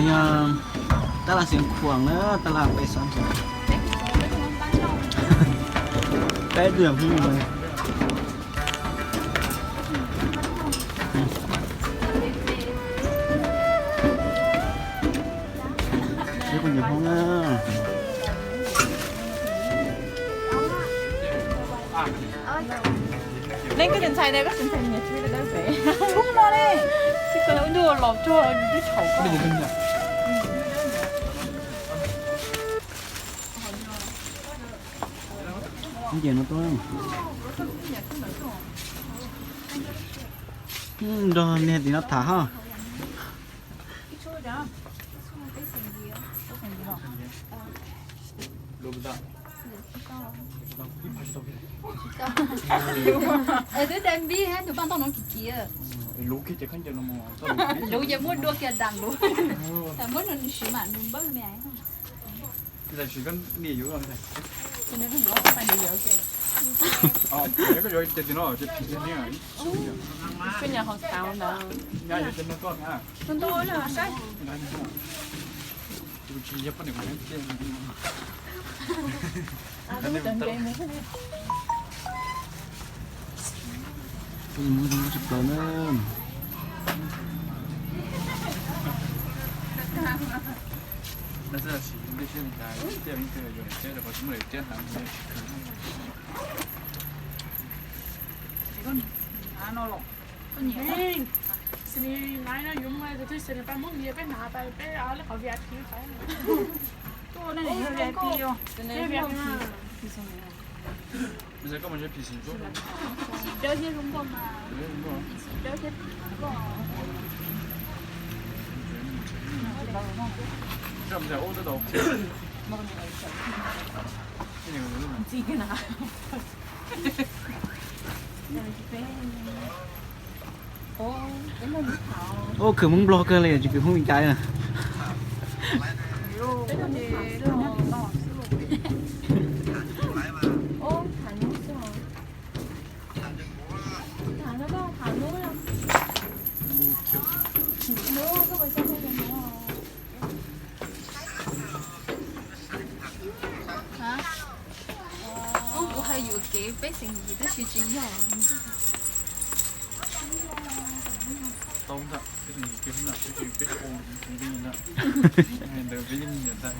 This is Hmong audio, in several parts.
Tab laj Xeev Khuam na, tab laj peb xeem. Peb tiam phooj ywg. Peb kuj nyiam Hmoob na. Leej koj tus ntxhais ne, koj tus ntxhais nyiam tsis tau pem. Tub no ne, tsis tau ua ntuj los tsuag twb thaum ko. Ces no tuaj. Nrog niag tim no tham ho. Twb dai npib hab tus paj ntoj no kim kim. Luv ces muab dua kiag dam luv. Muab no nws siv mam nws npawb me. Xws li nai no yuav muaj tus twg xws li pab Hmoob yog peb hnav tas peb lub qhov V I P. Tuaj nej yog V I P os. Koj mas pis xim dawb thiab zoo nkauj mas. Pis xim dawb thiab pis nkauj. Ub, khwv Hmoob Nplog kawg li, tsis khwv Hmoob Meskas na. Kuv hais yuam kev peb xeem Yim tab sis tsis yog. Tau ntag, peb xeem Yim peb xeem Yim ntag. Ntawd peb yeej nyiam ntag.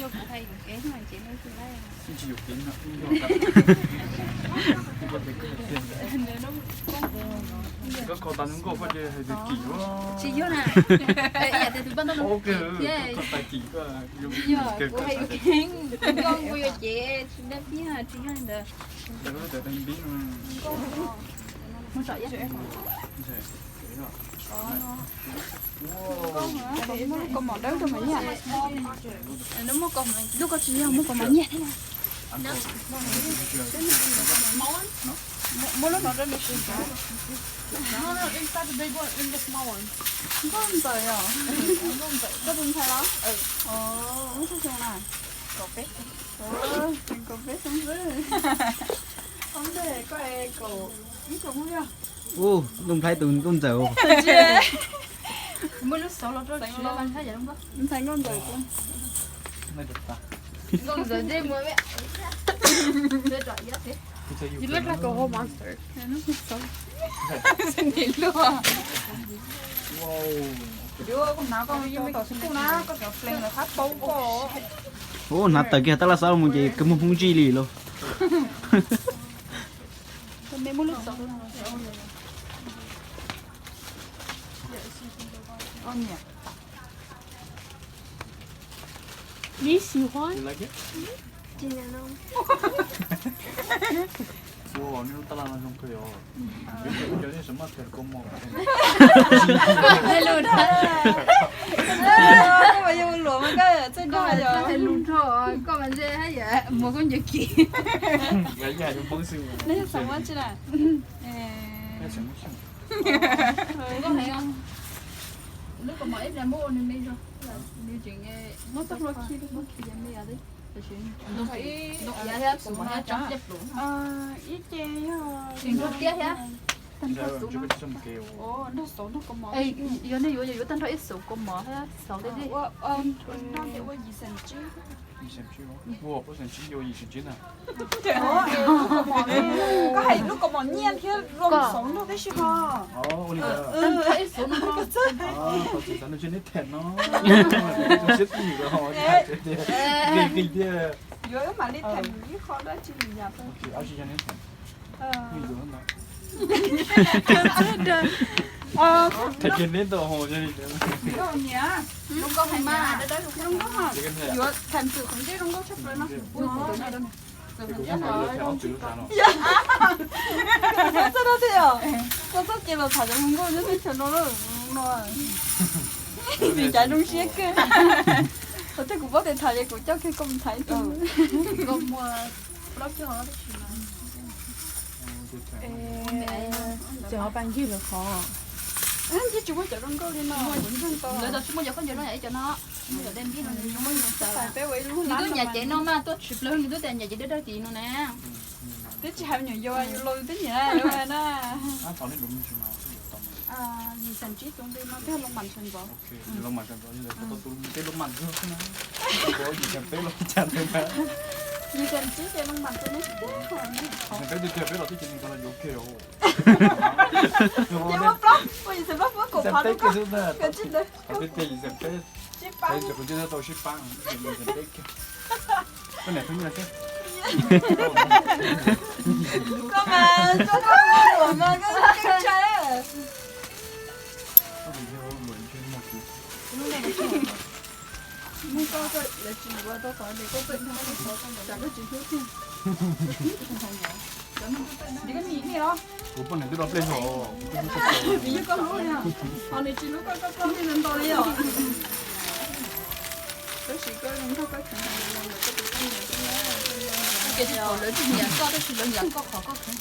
Yog kuv hais yuam kev no ces nej tsis laij. Yeej tsis yuam kev no, yeej yog ntag. Koj kho tas zoo nkauj koj ces hais tias kim. Tsis yog na. Yam tias tus paj ntoj no thiab. Tsis yog, kuv hais yuam kev, kuv yuam kev tsis dab pib, tsis yog li ntawd. Muab kaus mom dawb rau mas nyiaj. Lub koj tsis yog muab kaus mom nyiaj thiab na. Muab lub no rau nws siv. Nkauj ntxawm os. Koj tus ntxhais los? Muaj tsawg xyoo na? Kaum peb xyoo xwb. Koj es kaum ib kaum ub yog. Ub, Nuj Nplhaib tus nkauj ntxawm. Muaj lub xauv los rau tsis ntxhais nkauj ntxawm. Nkauj ntxawm ntsej muag. You look like a whole monster. Xws li luag. Yuav koj hnav koj yeej tom xib kuj na, koj cov plees lawv qab paub koj. Ub, hnav tawm kiag tab laj xauv mus ces kawg muag Hmoob zij li lauj. Ib xi huab. Koj mas ntshe haj yam muag koj ncaws kim. Nej yog xeem Hmoob tsi na? Lub kaus mom ib pliag muab ua nws me zog, nws tseem muab txoj hlua khi, muab khi me yom. Tam sim ntoo iav thiab kaus mom thiab tsob pliaj pluav. Ib ce yog tseem ntsuag tiab thiab. Tag nrho xauv no. Yog nej yuav, yuav tag nrho ib xauv kaus mom thiab xauv tej. Koj hais lub kaus mom nyiaj thiab zoo xauv nrog tib si ho. Tag nrho ib xauv no. Yuav wb mam li them ib qho dab tsi li yam. Yuav them xwm qhov ntsej zoo nkauj tshaj plaws no. Txog no thiab os, koj txoj kev los tham cov hluas nkauj nyob teb chaws no lawm no. Vim cas zoo siab kawg. Thaum twg kuv paub tias tham ces kuv coj kiag koj mus tham ib tug. Ces ho pab ncig lawv qhov. Ncig tsis muaj cov zoo nkauj li no. Lawv tsis muaj cov khaub ncaws zoo yam ib cov no. Muaj cov dej npib no, nws tub nyiam cev no mas tuaj tsis plaws, nws twb tias nyiam cev dawb dawb tid no na. Twb tsis hais me nyuam yaus, yus laus twb nyiam na. Yim xees tsib tus nqi no twb loo mam sawv ntxov. Yim xees tsib ces loo mam tus no. Yim xees tsib ces loo mam tus no. Peb tiag tiag peb los twb tsis nco los yuav kiag os. Ces ua plaub, ua yim xees plaub pub kaum phav rau koj. Peb tiag yim xees peb, peb tsis kuv twb tau sib pab, yim xees peb kiag. Koj niam pheej nyiaj thiab. Koj mas txoj koj ua luam mas koj keej tshaj. Muaj koj lawv tsis yuav tau qhov ces koj txawj nrog koj tsis hlub tiag. Kuv poj niam twb los plej hlo. Vim yog koj hlub, ho nws tsis hlub koj, koj poj niam ntau li os. Tab sis koj nrog koj kheev hais lus los ntawm koj tus poj niam xwb na. Ces tsis pom lawv tsis nyiam koj, tab sis lawv nyiam koj qhov koj kheev hais.